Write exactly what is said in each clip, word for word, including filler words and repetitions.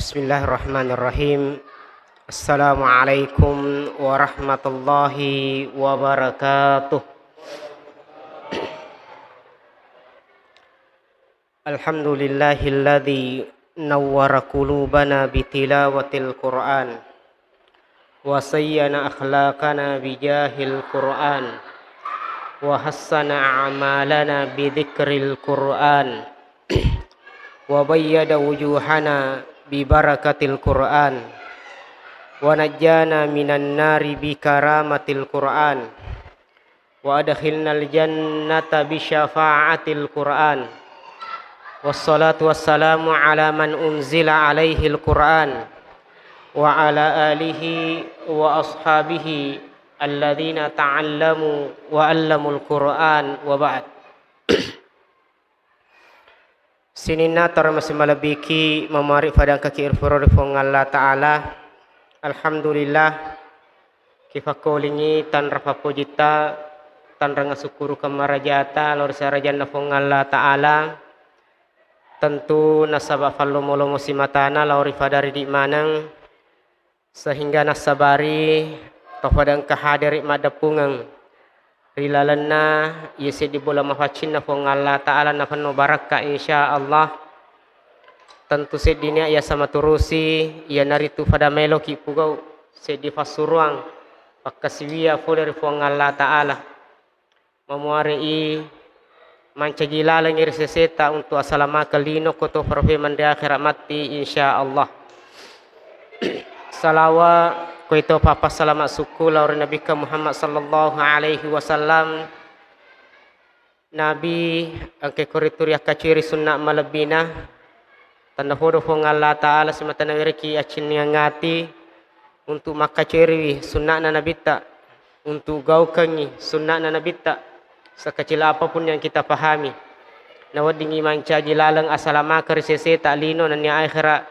Bismillahirrahmanirrahim. Assalamualaikum warahmatullahi wabarakatuh. Alhamdulillahilladzi nawwara qulubana bitilawatil Qur'an, wa zayyana akhlaqana bijahil Qur'an, wa hassana a'malana bidzikril Qur'an, wa bayyada wujuhana bibarakatil Qur'an, wa najjana minan nari bikaramatil Qur'an, wa adkhilnal jannata bisyafa'atil Qur'an. Wassalatu wassalamu ala man unzila alaihil Qur'an, wa ala alihi wa ashabihi alladzina ta'allamu wa allamul Qur'an, wa ba'd. Sininna taro masing malebbiki, mamuari fadangkaki irfuro ri Puang Allah Ta'ala. Alhamdulillah, kifakkolingi tanra pappojitta, tanra ngasukkurukeng marajata lao ri sarajanna Puang Allah Ta'ala. Tentu nasaba fallomo-lomo simatana lao ri fada ridi maneng. Sehingga nassabari tofadengka hadere maddeppungeng ri lalenna iye seddi bola mafaccinna Puang Allah Ta'ala nafenno barakka, insya Allah. Tentu seddini iyasa maturusi, iyanaritu fada meloki pugau seddi fassuruang pakkasiwia fole ri Puang Allah Ta'ala. Mamuare'i mancaji lalengngi ri seseta untu asalamakeng lino ko to parofemeng ri akhera matti, insya Allah. Salawa ko ito papassalama sukku lao ri Nabikka Muhammad sallallahu alaihi wasallam. Nabi engke koritu riakkacui ri sunna malebbina. Tennapodo Puang Allah Ta'ala simata nawereki accinniang ati untuk makkacoeriwi sunna'na Nabitta, untuk gaukengngi sunna'na Nabitta sekecil apapun yang kita pahami. Naweddingngi mancaji laleng asalamakeng ri seseta lino nennia akhera,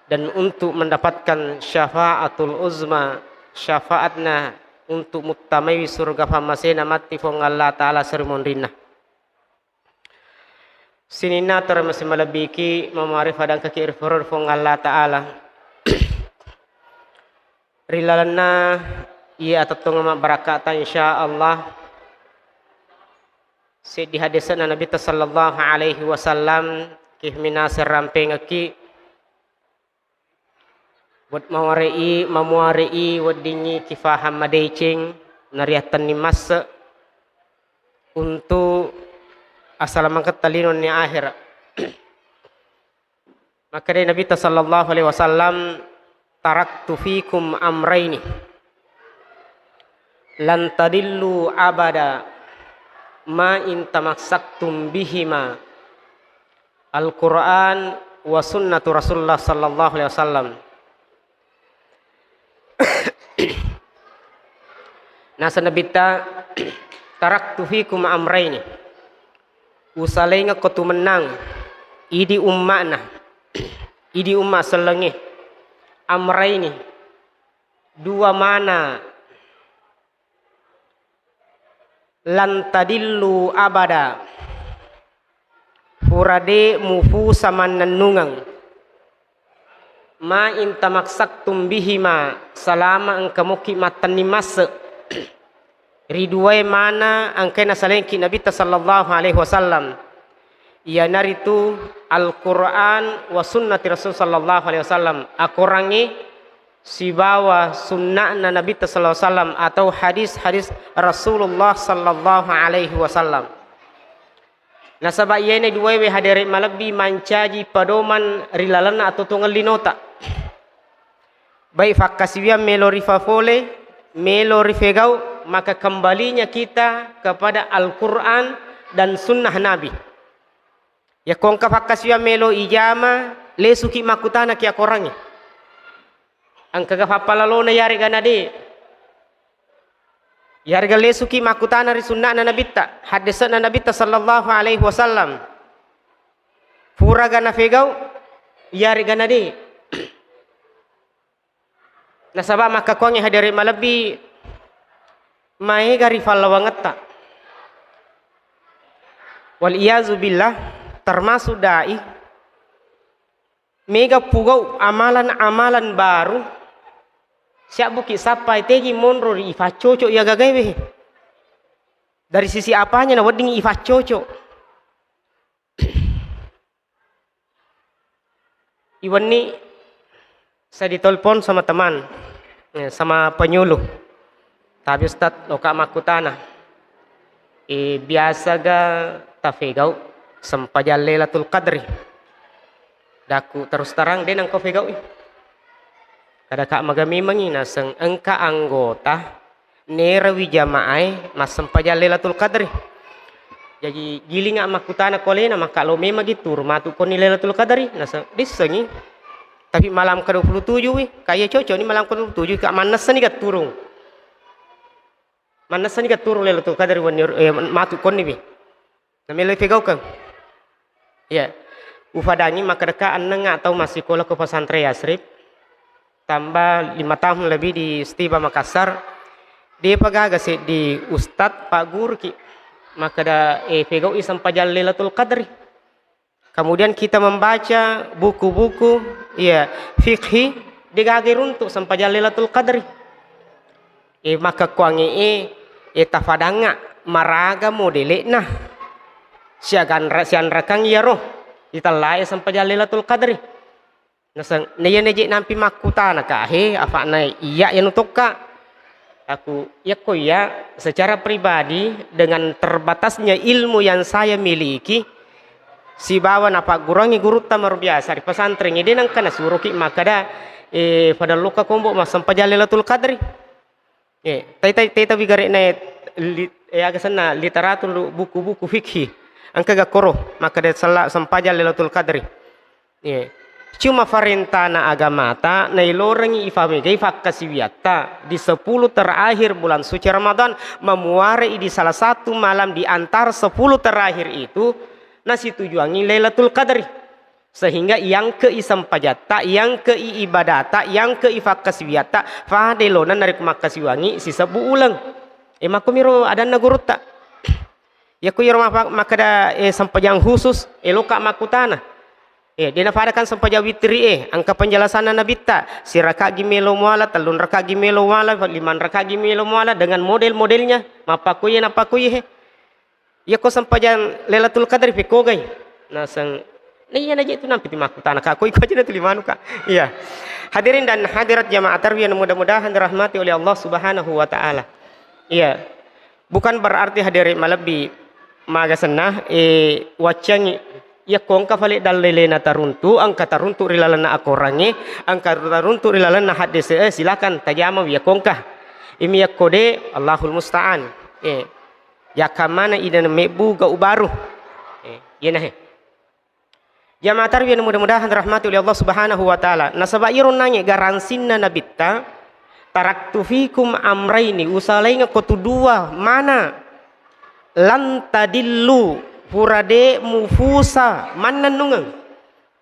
dan untuk mendapatkan syafaatul uzma, syafaatna untuk muttamaiwi surga pammasena matti Puang Allah Ta'ala seri monrinna. Sininna taro masing malebbiki, mamuari fadangkaki irfuro ri Puang Allah Ta'ala. Ri lalenna iye atettongeng mabbarakata, insya Allah, seddi hadisena Nabitta sallallahu alaihi wasallam kiminaseng rampengekki. Wed-, maware'i, mamuare'i weddingngi kifahang madeceng nariattenning masse untuk asalamaketta lino nennia akhera. Makkedai Nabitta sallallahu alaihi wasallam, "Taraktu fikum amraini." Lan tadillu abada ma in tamassaktum bihima, Al-Quran wa sunnatu Rasulullah sallallahu alaihi wasallam. Nasa Nabitta, "Taraktu fikum amraini." Usalaingekko tu mennang idi umma'na, idi umma sellengnge, amraini, dua mana, lan tadillu abada, pura de mupusa mannennungeng, ma in tamassaktum bihima, salama engka mokki mattenning masse ri duae mana engkae nasalengki Nabitta sallallahu alaihi wasallam, iyanaritu Al-Quran wa sunnati Rasul sallallahu alaihi wasallam, akorangnge sibawa sunna'na Nabitta sallallahu alaihi wasallam atau hadis-hadis Rasulullah sallallahu alaihi wasallam. Nasaba iyena duwaewe hadere malebbi mancaji padoman ri lalenna atotongeng linota. Baik fakkasiwiang melo rifafole, melo rifegau, maka kembalinya kita kepada Al-Quran dan Sunnah Nabi. Yakko engka fakkasiwiang melo ijama, lesuki makkutana ki akorangnge. Engkaga fappalalona yarega nade? Yarega lesuki makkutana ri sunna'na Nabitta, haddese'na Nabitta sallallahu alaihi wasallam. Puraga nafegau, yarega nade? Nasaba makkakuangnge hadere malebbi, maega ri fallawangetta. Wal iyazu billah, termasuk dai Mega pugau amalan-amalan baru, siabbuki sappai tegi monro ri ifaccocok iya gagaewe. Dari sisi apanya na wedding ifaccocok. Iwenni saya ditelepon sama teman, eh, sama penyuluh. Tapi Ustaz, loka makkutana, eh, biasa ga tafegau sempajang Lailatul Qadri? Daku terus terang, de nangko fegaui. Kadaka maga memangi naseng engka anggota nerawi jamaae massempajang Lailatul Qadri. Jaji gilinga makkutana kolena, maka lo memang gitu matu konni Lailatul Qadri? Naseng dissengi. Tapi malam ke dua puluh tujuh wi, kaya cocok ni malam ke dua puluh tujuh, ka mannessani gatturung. Mannessani gatturung Lailatul Qadri wenni, eh, matu konni wi. Namelo fegaukeng. Iya. Ufadangi makkadaka enneng tau massikola ko pesantren Yasrib, tambah lima tahun lebih di Stiva Makassar. Depa gaga seddi ustad pagguruki makkada, eh, fegaui sempajang Lailatul Qadri. Kemudian kita membaca buku-buku, iya, fikhi, degaga runtu sempajang Lailatul Qadri. E, makkekkuangnge e, e, tafadangnga maraga modele'na. Siaganra-, sianrakang iyaro itellae sempajang Lailatul Qadri. Naseng, naiya neje nampi makkutana ka, he, afa'na iya yanu tokka. Aku, yakko iya, secara pribadi, dengan terbatasnya ilmu yang saya miliki, sibawa napagguruangngi gurutta maro biasa ri pesantren, de nengka nasuroki makkada, e, fadallokka kombo massempajang Lailatul Qadri. Eh, tai-, tai-, taitawi gare'na, eh, li-, eh, aga senna literatur lu-, buku-buku fikhi. Engka gakkoro, makkada sella-, sempajang Lailatul Qadri. Eh, cuma farentana agamata, nailorengi ifamegai fakkasiwiatta di sepuluh terakhir bulan suci Ramadan, mamuarai di salah satu malam di antara sepuluh terakhir itu, nasitujuangi Lailatul Qadri. Sehingga iyangke'i sempajatta, iyangke'i ibadatta, iyangke'i fakkasiwiatta, fade lona narekko makkasiwiangngi sisebbu uleng. E, makkomiro adanna gurutta. Yakko iyaro mapa-, makkeda, e, sempajang khusus, e, loka makkutana. E, de nafada kan sempajang witri e, engka penjelasanna nabitta, siraka'gi melo muala, tellung raka'gi melo muala, limang raka'gi melo muala, dengan model-modelnya, mappakuye nappakuye he. Iyako sempajang Lailatul Qadri pekkogai. Naseng, na iya naje tu nampi tu makkutana ka, koi ko aja na tuli manu ka. Iya. Hadirin dan hadirat jamaah tarwiyah yang mudah-mudahan dirahmati oleh Allah Subhanahu wa Ta'ala. Iya. Bukan berarti hadirin malebbi maga senna, eh, waccangi. Iyako engka fale dallelena taruntu, engka taruntu ri lalenna akorangnge, engka taruntu ri lalenna haddese, eh, silakan tajama wi iyako engka. Imi yakko de, Allahul musta'an. Eh. Yakkammana ida mebbu gau baru. Eh, iyena he. Jamaah tarwiyah mudah-mudahan dirahmati oleh Allah Subhanahu wa Ta'ala. Nasaba iyaro nange garansinna nabitta, "Taraktu fikum amraini," usalaingekko tu dua mana, "lan tadillu," pura de mufusa mannennungeng.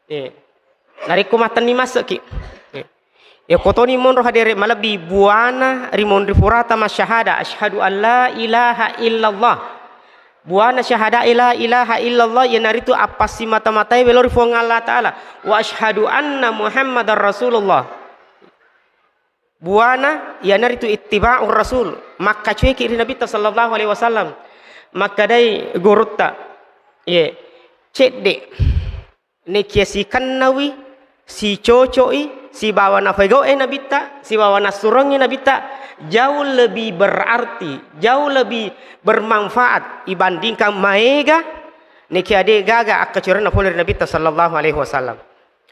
Eh, narekko mattenni massekki. Eh. Yakko toni monro hadere malebbi buana ri monri furata masyahada, "Asyhadu an la ilaha illallah." Buana syahada la ilaha illallah, iyanaritu appasimata-matai welo ri Fuang Allah Ta'ala. "Wa asyhadu anna Muhammadar Rasulullah." Buana iyanaritu ittiba'ur Rasul, makkacueki ri Nabitta sallallahu alaihi wasallam. Makkedai gurutta, ye, cedde. Nekia sikennawi, sicocoi, sibawa nafegau'e nabitta, sibawa nassurongngi nabitta, jauh lebih berarti, jauh lebih bermanfaat ibandingkan maega nekia de gaga akkacorenna pole ri Nabitta sallallahu alaihi wasallam.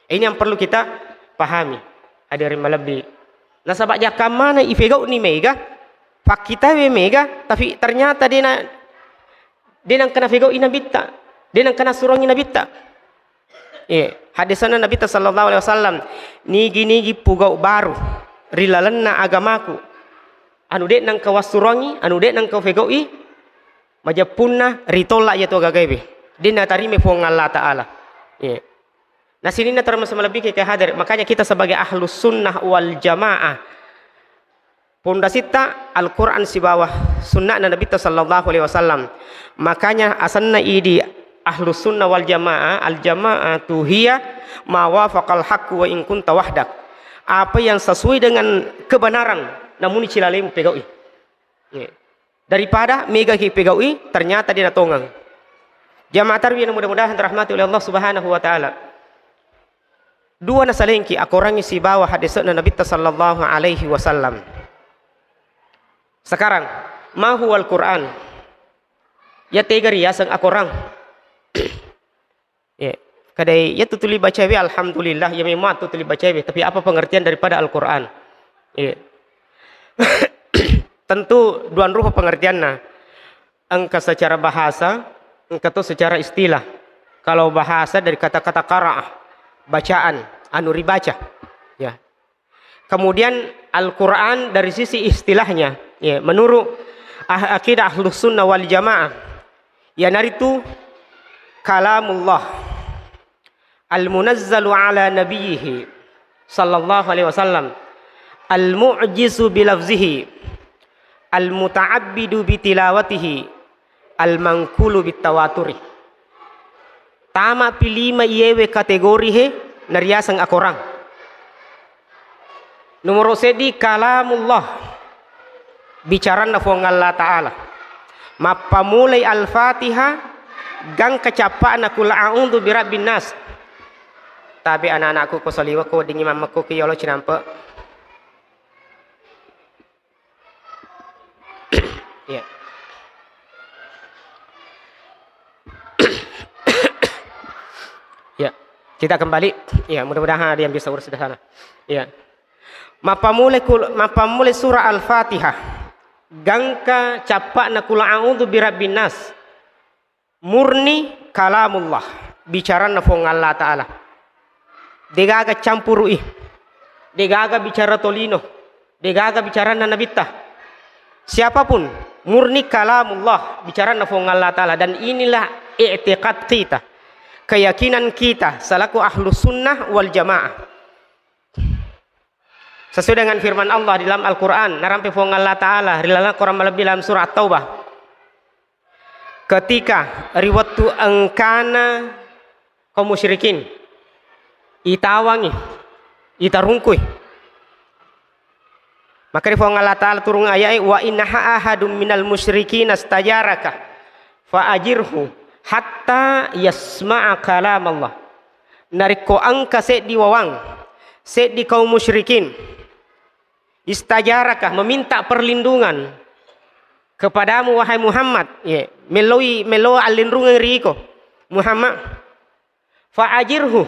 Ini yang perlu kita pahami, hadirin malebbi. Nasaba jakkammana ifegau'ni mega, fakkitawe mega, tapi ternyata dena, dena engka nafegau'i nabitta, dena engka nassurongngi nabitta. Iya, hadisana Nabitta sallallahu alaihi wasallam, "Nigi-nigi pugau baru ri lalenna agamaku, anu de nengka wassurongi, anu de nengka fegau'i, majeppunna ritolla iya to gagaiwe, de natarima Puang Allah Ta'ala." Iya. Nah, sininna termasuk malebbi ke hadir. Makanya kita sebagai ahlus sunnah wal jamaah, pondasitta Al-Quran sibawa sunnahna Nabitta sallallahu alaihi wasallam. Makanya asenna idi Ahlus sunnah wal jamaah, al jamaah tu hiya ma wafaqal haqq wa in kunta wahdak. Apa yang sesuai dengan kebenaran, namuni cilalemu pegaui. Iya. Daripada mega ki pegaui, ternyata dia natongeng. Jamaah tarwiyah yang mudah-mudahan dirahmati oleh Allah Subhanahu wa Ta'ala. Dua nasalengki akorangngi sibawa hadisna Nabitta sallallahu alaihi wasallam. Sekarang, ma huwal Qur'an? Ya tega riaseng akorang. Ya. Kadai, ya tu tuli bacawe, alhamdulillah, ya memang tu tuli bacawe. Tapi apa pengertian daripada Al-Quran? Ya. Tentu duan rupa pengertianna. Engka secara bahasa, engka tu secara istilah. Kalau bahasa dari kata-kata qaraah, bacaan, anu ribaca. Ya. Kemudian Al-Quran dari sisi istilahnya, ya, menurut ah-, akidah Ahlus Sunnah wal Jamaah, yanaritu kalamullah al-munazzalu ala nabiyyihi sallallahu alaihi wasallam, al-mu'jizu bilafzihi, al-muta'abbidu bitilawatihi, al-manqulu bitawaturi. Tama pi lima iyewe kategori he nariaseng akorang. Nomoro seddi kalamullah, bicaranna Fuang Allah Ta'ala. Mappamulai Al-Fatihah, gangka cappa'na Qul a'udzu birabbin nas. Tabe anak-anakku ko saliweng ko weddingngi mammekko ki yolo cinampe. Iya. Ya, kita kembali. Ya, mudah-mudahan ada yang bisa urus di sana. Ya. Mappamulai kul-, mappamulai surah Al-Fatihah. Gangka cappa'na Qul a'udzu birabbin nas. Murni kalamullah, bicaranna Fuang Allah Ta'ala. Degaga campuru'i, degaga bicara tolino, degaga bicaranna Nabitta. Siapapun, murni kalamullah, bicaranna Fuang Allah Ta'ala. Dan inilah i'tiqad kita, keyakinan kita selaku Ahlus Sunnah wal Jamaah. Sesuai dengan firman Allah di dalam Al-Quran, narampe Fuang Allah Ta'ala ri laleng Quran malebbi dalam surah At-Taubah. Ketika ri wettu engkana kaum musyrikin itawangi, itarungkui. Maka ri Fuang Allah Ta'ala turung ayat, "Wa in ahadum minal musyrikina istajaraka fa ajirhu hatta yasma'a kalam Allah." Narekko engka seddi wawang, seddi kaum musyrikin, istajaraka, meminta perlindungan kepadamu, wahai Muhammad, ye, melloi, mello allinrungeng ri iko, Muhammad, fa ajirhu,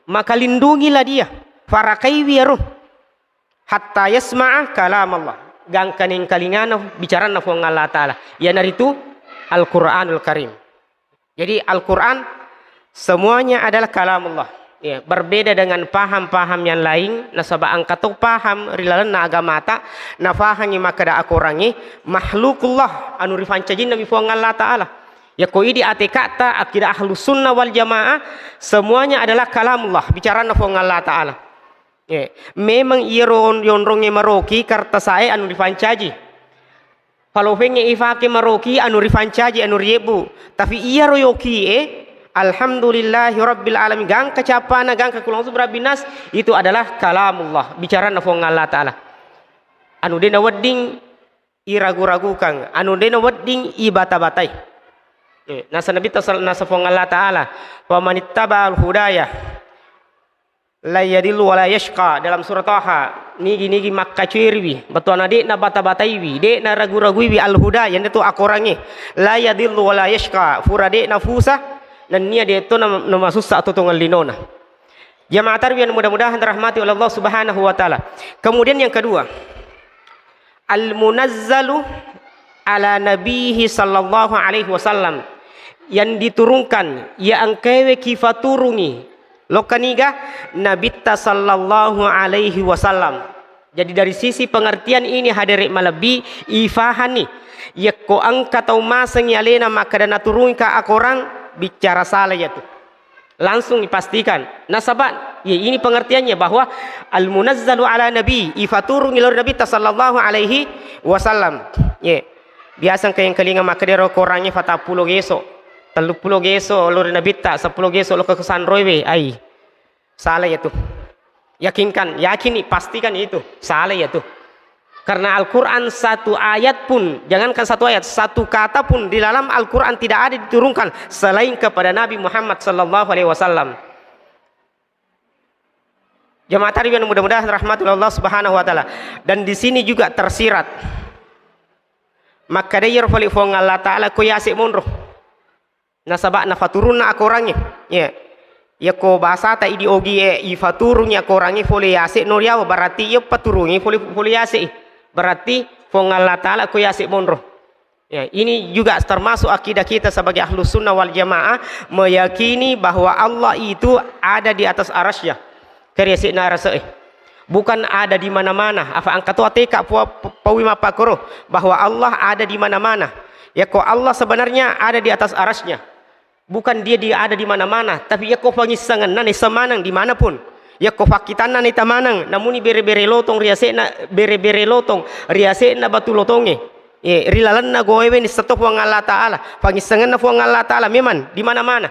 maka lindungilah dia, farakaiwi aro, hatta yasma'a kalam Allah, gangka nengkalingana bicaranna Fuang Allah Ta'ala, yanaritu Al-Quranul Karim. Jadi, Al-Quran semuanya adalah kalamullah. Ya, berbeda dengan paham-paham yang lain, nasaba engka to paham ri lalenna agamata, nafahangi makkeda akorangnge makhlukullah, anu rifancajinna mi Fuang Allah Ta'ala. Yakko idi atekata, akidah Ahlus Sunnah wal Jamaah, semuanya adalah kalamullah, bicaranna Fuang Allah Ta'ala. Ya, memang iyaro on-, yonrongnge maroki kartasae anu rifancaji. Palofengnge ifake maroki anu rifancaji, anu riebbu. Tapi iyaro yokie, alhamdulillahi rabbil alamin, gangka cappana, gangka Qul a'udzu birabbin nas, itu adalah kalamullah, bicaranna Fuang Allah Ta'ala. Anu de nawedding iragu-ragukan, anu de nawedding ibata-batai. Eh, nasa Nabitta sal-, nasa Fuang Allah Ta'ala, "Wa manittaba'al hudaya la yadillu wa la yashqa." Dalam surah Taha, nigi-nigi makkaceriwi, bettuanna de'na bata-bataiwi, de'na ragu-raguiwi al-huda, yanaritu akorangnge, la yadillu wa la yashqa, fura de'na fusa, nennia de'to na-, namasussa atau tongellinona. Jamaah tarwiyah yang mudah-mudahan dirahmati oleh Allah Subhanahu wa Ta'ala. Kemudian yang kedua, al-munazzalu ala nabihi sallallahu alaihi wasallam, yang diturunkan, ya engkaewe kifaturungi, lokkaniga Nabitta sallallahu alaihi wasallam. Jadi dari sisi pengertian ini hadere malebbi, ifahanni, yakko engka tau masengi alena makkeda naturungika akorang, bicara sala yatu. Langsung dipastikan. Nasaba, ya, ini pengertiannya bahwa al-munazzalu ala nabi, ifaturungi lao ri Nabitta sallallahu alaihi wasallam. Ya. Biasa engka yang kelinga makkedaro korangnge fatappulo geso. Telluppulo geso lo ri Nabitta, seppulo geso lo ke sanroewe, ai. Salah ya tuh. Yakinkan, yakini, pastikan itu. Salah ya tuh. Karena Al-Quran satu ayat pun, jangankan satu ayat, satu kata pun di dalam Al-Quran tidak ada diturunkan selain kepada Nabi Muhammad sallallahu alaihi wasallam. Jamaah tarwiyah yang mudah-mudahan rahmati Allah Subhanahu wa Ta'ala. Dan di sini juga tersirat. Maka dia fali Fuang Allah Ta'ala ko yase monro. Nasaba nafaturunna akorangnge. Ya. Yako bahasa ta idi ogi e ifaturungi akorangnge fole yase no riawa, berarti iya paturungi fole, fole yase. Berarti Fuang Allah Ta'ala ko yase monro. Ya, ini juga termasuk akidah kita sebagai Ahlus Sunnah wal Jamaah, meyakini bahwa Allah itu ada di atas arasnya. Keriasikna arasnya. Bukan ada di mana-mana. Apa angka to ateka pua-, pawi mapakoro bahwa Allah ada di mana-mana. Ya, kok Allah sebenarnya ada di atas arasnya. Bukan dia, dia ada di mana-mana, tapi yakko fangissengenna naissa maneng dimanapun. Yakko fakkitanna naita maneng, namuni bere-bere lotong riase'na, bere-bere lotong riase'na batu lotongnge. Ye, ri lalenna goewe nissa to Fuang Allah Ta'ala. Fangissengenna Fuang Allah Ta'ala memang di mana-mana.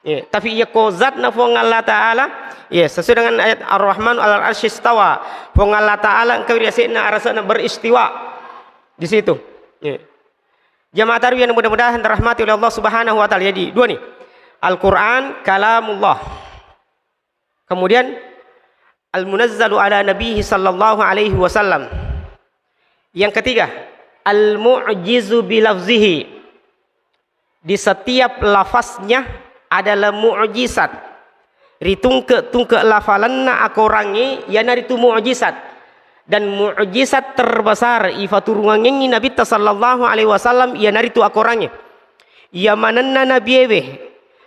Ye, tapi yakko zatna Fuang Allah Ta'ala, ye, sesuai dengan ayat Ar-Rahman alal arsy istawa. Fuang Allah Ta'ala engka riase'na arasana beristiwa di situ. Ye. Jamaah tarwiyah yang mudah-mudahan dirahmati oleh Allah Subhanahu wa Ta'ala. Jadi, dua nih. Al-Quran kalamullah. Kemudian al-munazzalu ala nabihi sallallahu alaihi wasallam. Yang ketiga, al-mu'jizu bilafzihi. Di setiap lafaznya adalah mu'jizat. Ritungke-tungke lafalanna akorangnge iyanaritu mu'jizat. Dan mu'jizat terbesar ifaturungangengngi Nabitta sallallahu alaihi wasallam iyanaritu akorangnge. Iya manenna nabiewe,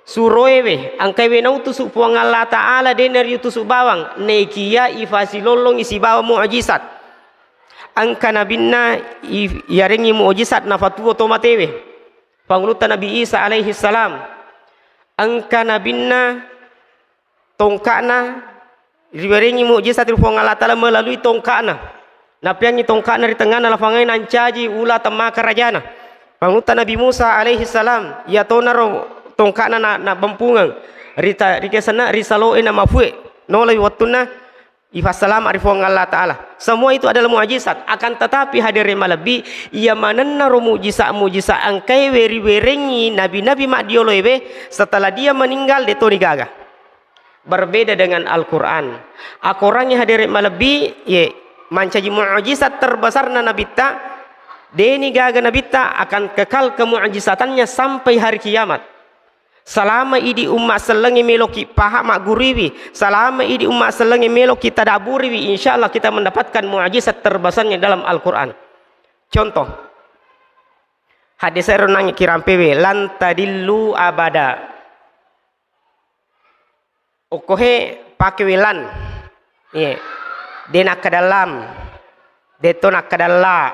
suroewe, engkaewe nautusu Puang Allah Ta'ala, de nariutusu bawang, nekia ifasilollongi sibawa mu'jizat. Engka nabinna if-, iyarengngi mu'jizat nafatuo to matewe. Pangulutta Nabi Isa alaihi salam. Engka nabinna tongka'na, riwerengngi mu'jizat ri Puang Allah Ta'ala melalui tongka'na. Napeangngi tongka'na ri tengngana lafangnge nancaji ula temmaka rajana. Pangulutta Nabi Musa alaihi salam, iya tonaro tongka'na na, nabempungeng. Rita-, rikesenna risalo'e na mafue. Nolai wettunna ifassalama ri Puang Allah Ta'ala. Semua itu adalah mu'jizat. Akan tetapi, hadirin malebbi, iya manennaro mu'jizat-mu'jizat engkaewe riwerengngi nabi-nabi maddioloewe, setelah dia meninggal, de toni gaga. Berbeda dengan Al-Quran. Akorangnge, hadirin malebbi, ye, mancaji mu'jizat terbesarna Nabitta, deni gaga Nabitta akan kekal kemu'jizatannya sampai hari kiamat. Selama idi umma sellengnge meloki paha magguruiwi, selama idi umma sellengnge meloki tadabburiwi, insya Allah kita mendapatkan mu'jizat terbesarnya dalam Al-Quran. Contoh, hadis ero nangnge kirampewe, "Lan tadillu abada." Okkohe pakewe lan. Iya. De nakkeda lam. De to nakkeda la.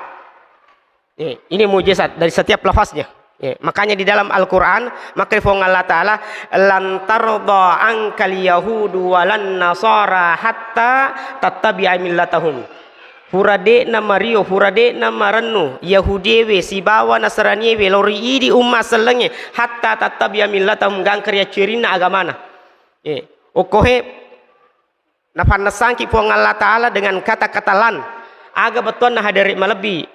Iya, ini mujizat dari setiap lafaznya. Iya, makanya di dalam Al-Quran, maka Puang Allah Ta'ala, "Lan tarda angkal yahudu walan nasara hatta tattabi'a millatahum." Fura de'na mario, fura de'na marennu Yahudiewe sibawa Nasraniewe lao ri idi umma sellengnge hatta tattabi'a millatahum, gangka riaccerinna agamana. Eh, okkohe nafannessangki Puang Allah Ta'ala dengan kata-kata lan. Aga bettuanna hadere malebbi.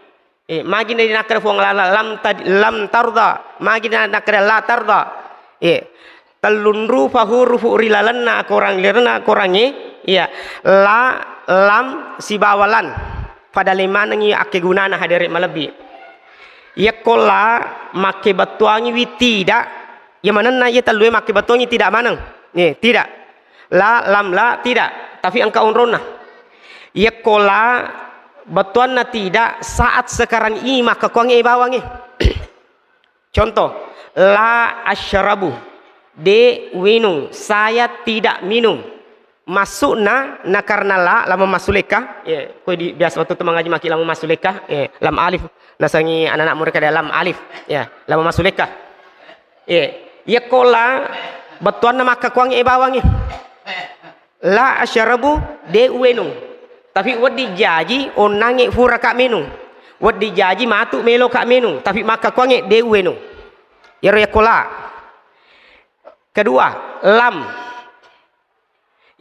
Eh, magi na nakkeda Puang Allah, lam tad-, lam tarda, magi na nakkeda la tarda. Eh, tellunrufa hurufu ri lalenna akorang, ri lalenna akorangnge, iya, la, lam, sibawa lan. Pada le manengngi akkegunana hadere malebbi. Yakko la makkebettuangiwi tidak, iya manenna iya tellue makkebettuangi tidak maneng. Eh, tidak. La, lam, la, tidak. Tapi engka onronna. Yakko la bettuanna tidak saat sekarang ini makkekuangnge bawangnge. Contoh, la asyrabu, de uinung, saya tidak minum. Maksudna, na karena la, lama massulekka, ya, ko di, biasa waktu teman ngaji maki lama massulekka, ya, lam alif, nasengngi anak-anak mereka ada lam alif, ya, lama massulekka. Iya, yakko la bettuanna makkekuangnge bawangnge. La asyrabu, de uwenung. Tapi wedding jaji onnangnge furaka menung. Wedding jaji matu meloka menung, tapi makkekuangnge de uwenung. Iyaro yakko la. Kedua, lam.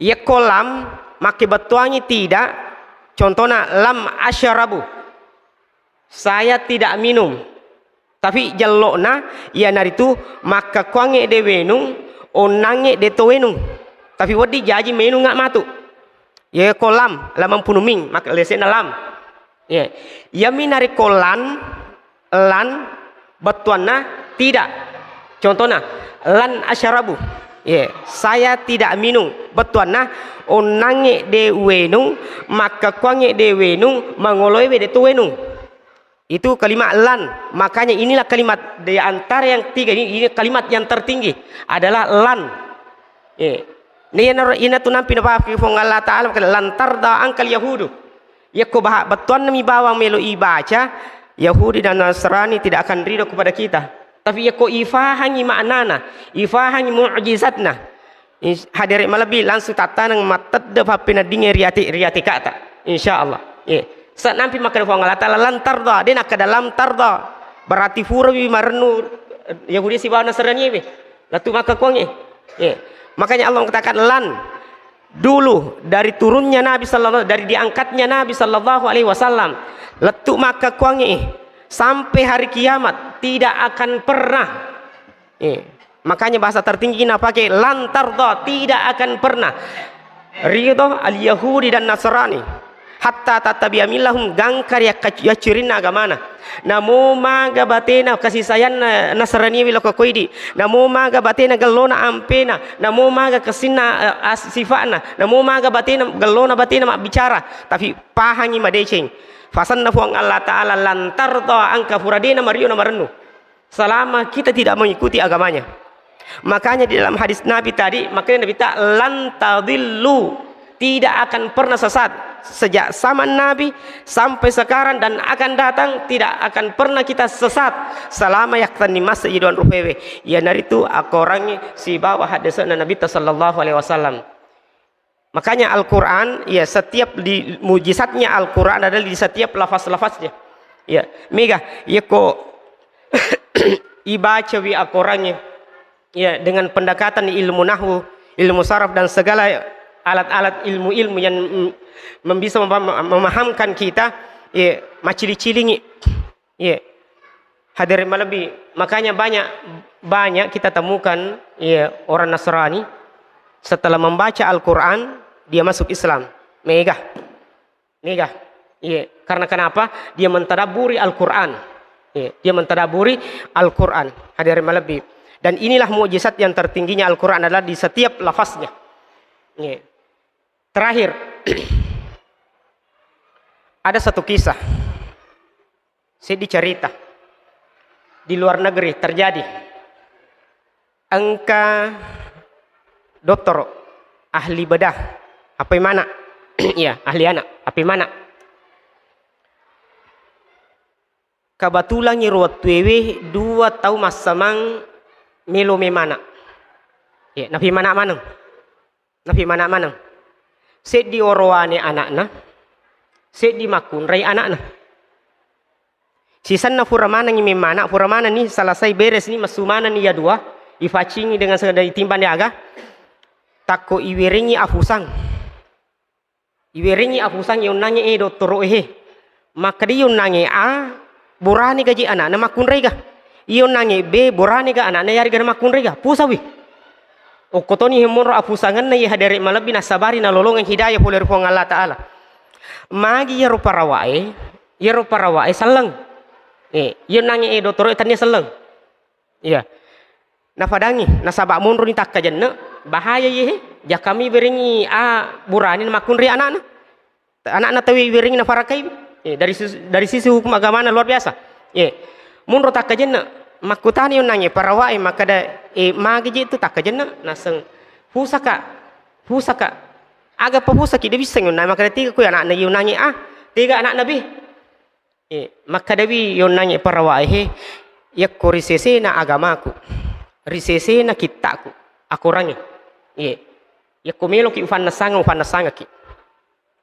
Yekko lam makkebettuangngi tidak, contohna lam asyrabu, saya tidak minum. Tapi jello'na iyanaritu makkekkuangnge de wenung, onnangnge de to wenung. Tapi wedding jaji menungnga matu. Yekko lam, lam mpunu ming, mak-, lese'na lam. Iya. Iyami narekko lan, lan bettuanna tidak. Contohna, lan asyrabu. Iya, saya tidak minum. Bettuanna, onnangnge de wenung, makkekkuangnge de wenung, mangoloewe de to wenung. Itu kalimat lan. Makanya inilah kalimat di antara yang tiga ini, ini kalimat yang tertinggi adalah lan. Iya. Nah, iyanaro, iyanatu nampi napake Puang Allah Ta'ala, makanya, "Lan tarda angkal yahudu." Yakko bah-, bettuanna mi bawang melo ibaca, Yahudi dan Nasrani tidak akan ridho kepada kita. Tapi yakko ifahangi maknana, ifahangi mu'jizatna, ins-, hadere malebbi langsung tattaneng mattedde pappeneddingnge ri ati-, ri atikata. Insya Allah. Iya. Sa nampi makkeda Puang Allah Ta'ala, "Lan tarda." De nakkeda, "Lam tarda." Berarti purami marennu Yahudi sibawa Nasrani be. Lettu makkekkuangnge. Iya. Makanya Allah mengatakan, "Lan." Dulu dari turunnya Nabi sallallahu, dari diangkatnya Nabi sallallahu alaihi wasallam, lettu makkekkuangnge sampai hari kiamat tidak akan pernah. Iya. Makanya bahasa tertinggi napake, "Lan tarda," tidak akan pernah ridho al-Yahudi dan Nasrani, "hatta tattabi'a millahum," gangka ri yakka-, yaccirinna agamana. Namo maga batena kasisayanna Nasrani wi lokko koidi, namo maga batena gellona ampena, namo maga kessinna, eh, as-, sifa'na, namo maga batena gellona batena mabbicara, tapi pahangi madeceng. Fasanna Puang Allah Ta'ala, "Lan tarda angka," pura dena mario na marennu selama kita tidak mengikuti agamanya. Makanya di dalam hadis Nabi tadi, makanya Nabi ta, "Lan tadillu," tidak akan pernah sesat. Sejak zaman Nabi sampai sekarang dan akan datang, tidak akan pernah kita sesat selama yaktanni masa iduan rupewe. Iyanaritu akorangngi sibawa hadisna Nabi ta sallallahu alaihi wasallam. Makanya Al-Quran, ya, setiap di, mujizatnya Al-Quran adalah di setiap lafaz-lafaznya. Ya, mega, ya, ko ibaca wi akorangnge, ya, dengan pendekatan ilmu nahwu, ilmu saraf, dan segala alat-alat ilmu-ilmu yang, mm, membisa mem-, memahamkan kita, ya, macili-cilingi. Iya. Hadirin malebbi, makanya banyak, banyak kita temukan, iya, orang Nasrani setelah membaca Al-Quran, dia masuk Islam. Mega. Mega. Iya. Karena kenapa? Dia mentadabburi Al-Quran. Iya. Dia mentadabburi Al-Quran. Hadirin malebbi. Dan inilah mukjizat yang tertingginya Al-Quran adalah di setiap lafaznya. Iya. Terakhir, ada satu kisah, seddi cerita di luar negeri terjadi. Engka dokter, ahli bedah, apa mana? Iya, ahli anak, apa mana? Kabatulangngi ro wettuewe dua tau massamang melo memana. Iya, napemana maneng. Napemana maneng. Seddi orowane anakna, seddi makkunrai anakna. Sisenna fura manengngi memmana, fura manenni selesai beres ni, messu manenni iya dua, ifacingi dengan sengaja itimbang de aga, takko iwerengngi afusang. Iwerengngi afusang, ionnangnge, "Eh, dottoro, eh, makkeda ionnangnge A, borane gaje anakna makkunrai ga? Ionnangnge B, borane ga anakna yarega na makkunrai ga? Pusawi." Okkotoni he monro afusangenna, iya hadere malebbi nassabari nalolongeng hidayah pole ri Puang Allah Ta'ala. Magi iyaro parawae, iyaro parawae selleng. Eh, ionnangnge, eh, dottoro, eh, tennia selleng. Iya. Nafadangi, nasaba monroni takkajenne, bahaya iye he. Jakami berengngi A, burani makkunrai anakna. Anakna tawi berengngi nafarakai. Eh, dari sis-, dari sisi hukum agamana luar biasa. Eh, monro takkajenne, makkutani onnangnge parawae, makkeda, eh, magi je tu takkajenne, naseng, "Pusaka, pusaka." Aga pa pusaki, de bisseng onnangnge, makkeda, "Tega koi anakna iye onnangnge A, tega anakna B." Eh, makkedawi ionnangnge parawae he, "Yakko ri sesena agamaku, ri sesena kittaku, akorangnge. Iye, yakko meloki ufannessangeng, ufannessangekki."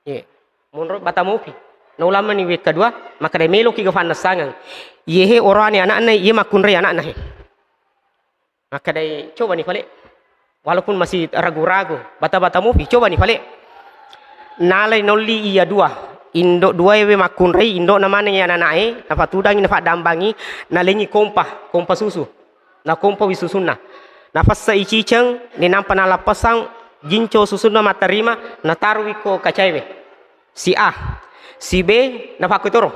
Iye, monro batamopi. Naulamani wekka dua, makkeda meloki ga ufannessangeng. Iye he orane anakna, iye makkunrai anakna he. Makkedai, "Cobani pale." Walaupun masih ragu-ragu, bata-bata mupi, coba ni fale. Nalai nolli iya dua, indo duaewe makkunrai, indo'na maneng iya anana'e, napatudangi, nafaddambangi, nalengi kompa, kompa susu. Nakompa wi susunna. Nafasse'i ciceng, nenampa nalappasang jinco susunna mattarima, nataruwi ko kacaewe. Si A, si B, nafakkoi toro.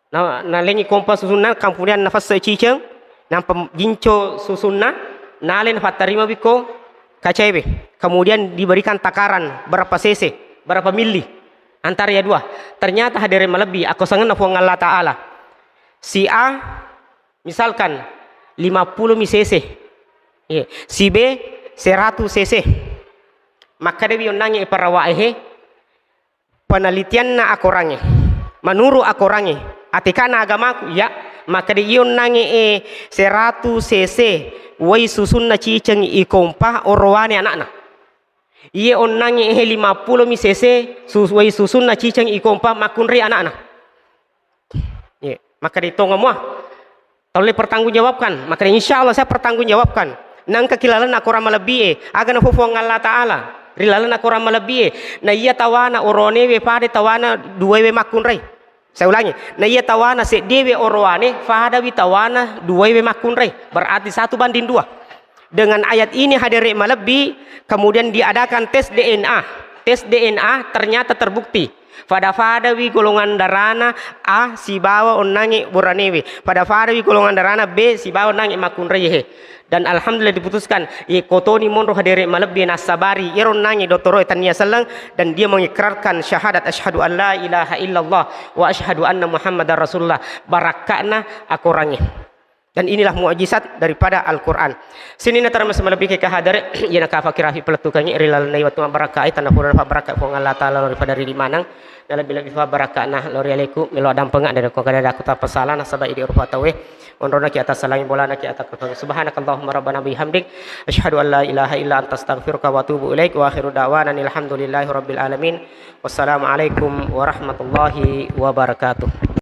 Na-, nalengi kompa susunna, kemudian nafasse'i ciceng, nampa jinco susunna, nale nafattarima wikko kacaewe. Kemudian diberikan takaran berapa cc, berapa mili antara iya dua. Ternyata hadere malebbi, akkosangenna Puang Allah Ta'ala. Si A, misalkan, lima puluh mi cc. Iya. Si B, seratus cc. Makkedawi onnangnge parawaehe, penelitianna akorangnge, menurut akorangnge, atekana agamaku, iya, makkeda iya onnangnge, eh, seratus cc wai susunna ciceng ikompa orowane ana'na. Iya onnangnge, eh, lima puluh mi cc sus-, wai susunna ciceng ikompa makkunrai ana'na. Iya, makkeda tongeng mua. Taulle pertanggungjawabkan. Makkeda, "Insya Allah saya pertanggungjawabkan." Naengka ki lalenna akorang malebbi e, aga nafu Puang Allah Ta'ala ri lalenna akorang malebbi e. Na iya tawana orowanewe pada tawana duaewe makkunrai. Saya ulangi, na iya tawana seddewe orowane padawi tawana duaewe makkunrai. Berarti satu banding dua. Dengan ayat ini hadere malebbi, kemudian diadakan tes D N A. Tes D N A ternyata terbukti. Pada-padawi golongan darana A sibawa onnangnge buranewe. Pada-padawi golongan darana B sibawa onnangnge makkunrai he. Dan alhamdulillah diputuskan, ye kotoni monro hadere malebbi nassabari iyaro onnangnge dottoroe tania selleng dan dia mengikrarkan syahadat asyhadu an la ilaha illallah wa asyhadu anna Muhammadar Rasulullah. Barakka'na akorangnge. Dan inilah mukjizat daripada Al-Quran. Sininna termasuk malebbi ke hadere, iyana kafaki rafi pelettukangngi ri lalenna wettu mabbarakka e, tanna pura nafa barakka Puang Allah Ta'ala lori pada ri maneng, nalebbi-lebbi fa barakka'na lori aleku, melo addampengeng dari ko kada aku tapasala nasaba idi rupa tauwe. Onrona ki atas salangi bolana ki atas kutang. Subhanakallahumma rabbana bihamdik. Asyhadu an la ilaha illa anta astaghfiruka wa atubu ilaik. Wa akhiru da'wana alhamdulillahi rabbil alamin. Wassalamualaikum warahmatullahi wabarakatuh.